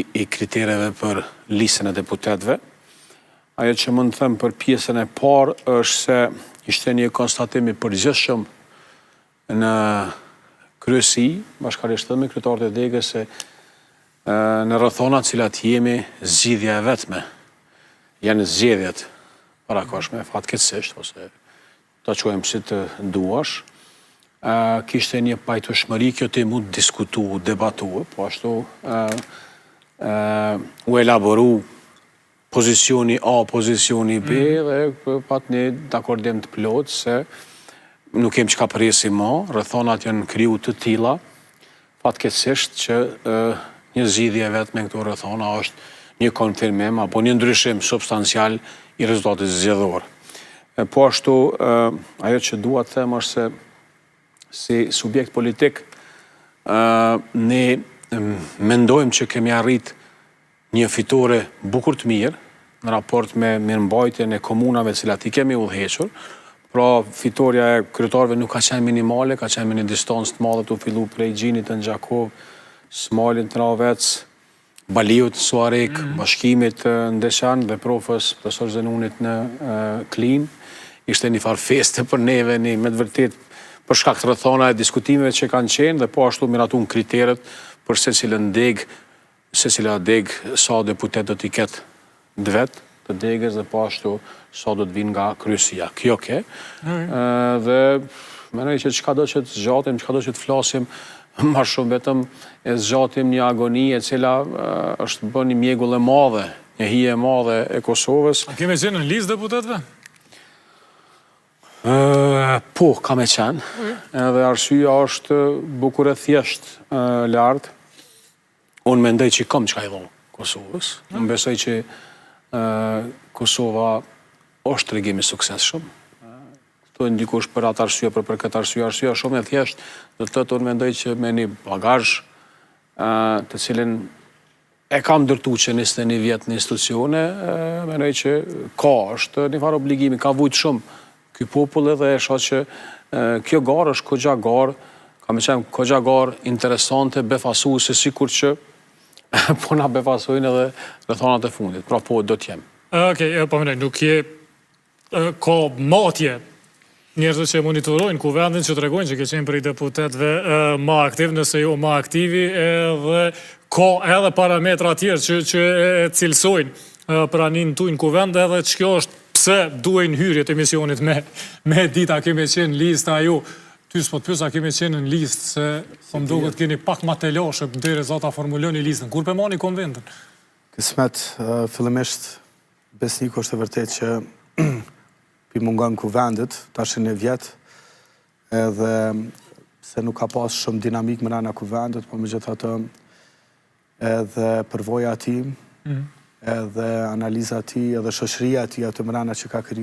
i kritereve për listën e deputetëve. Ajo që mund të them për pjesën e parë është se ishte një konstatim i përgjithshëm në kryesi, bashkarisht edhe me kryetarët e degës se në rrethanat cilat jemi, zgjidhja e vetme janë zgjedhjet parakohshme, fatkeqësisht ose ta quajmë si të duash, kishte një pajtueshmëri kjo temë u diskutu, u debatu, po ashtu u elaboru pozicioni A, pozicioni B mm. dhe pat një dakordim të plotë se nuk kem çka presim ma, rrethanat janë kriju të tilla, Fatkeqësisht që një zgjidhje e vetme në këto rrethana është një konfirmim apo një ndryshim substancial i rezultatit zgjedhor. Po ashtu, ajo që dua të them është se si subjekt politik ne mendojmë që kemi arrit një fitore bukur të mirë në raport me mirëmbajtjen e komunave të cilat i kemi udhëhequr. Pra, fitorja e kryetarëve nuk ka qenë minimale, ka qenë me një distancë të madhe tu fillu prej Gjinit në Gjakovë, Smajlit në Rahovec, Baliut në Suharekë, mm. Bashkimit në Deçan dhe profës profesor Zenunit në Klinë. Ishte një farë feste për neve, një me të vërtetë për shkak të rrethanave e diskutimeve që kanë qenë dhe po ashtu miratun kriteret për secilën degë Secila degë sa deputetë do t'i ketë të vet të degës dhe po ashtu sa do të vinë nga kryesia. Kjo ke. Dhe mendoj që çkado që të zgjatim, çkado që të flasim, ma shumë vetëm e zgjatim një agoni e cila është bërë një mjegull e madhe, një hije e madhe e Kosovës. A ke me qenë në listë deputetëve? Po, ka me qenë. Edhe arsyeja është bukur e thjeshtë Leart. Unë mendoj që kam çka i dhon Kosovës. Unë besoj që Kosova është tregim i suksesshëm. Thonë dikush për atë arsye, për për këtë arsye, arsye shumë e thjeshtë, do të thotë unë mendoj që me një bagazh të cilin e kam ndërtu që 21 vjet në institucione, mendoj që ka, është një farë obligimi, ka vujtë shumë Ky popull edhe e shoh që kjo garë është kogja garë, ka me qenë kogja garë interesante, befasuese, sikur që po na befasojnë edhe rrethanat e fundit. Pra po, do t'jem. Okej, okay, po mendoj, nuk je ka matje njerëzit që monitorojnë kuvendin që tregojnë që ke qenë prej deputetëve ma aktiv, nëse jo ma aktivi, edhe ka edhe parametra tjerë që, që e cilësojnë praninë tuj në kuvend edhe që kjo është pse duhen hyrjet e emisionit me, me dit a ke me qenë në listë a jo. Ty s'po të pys a ke me qenë në listë se po më duket keni pak ma telashe derisa ta formuloni listën. Kur pe mani konventën? Kismet, fillimisht Besniku është e vërtet që pi mungon kuvendit, tash e një vjet, edhe se nuk ka pas shumë dinamikë mrena kuvendit, po megjithatë edhe përvoja e tij, mhm. edhe analiza e tij, edhe shoqëria e tij aty mrena që ka kriju.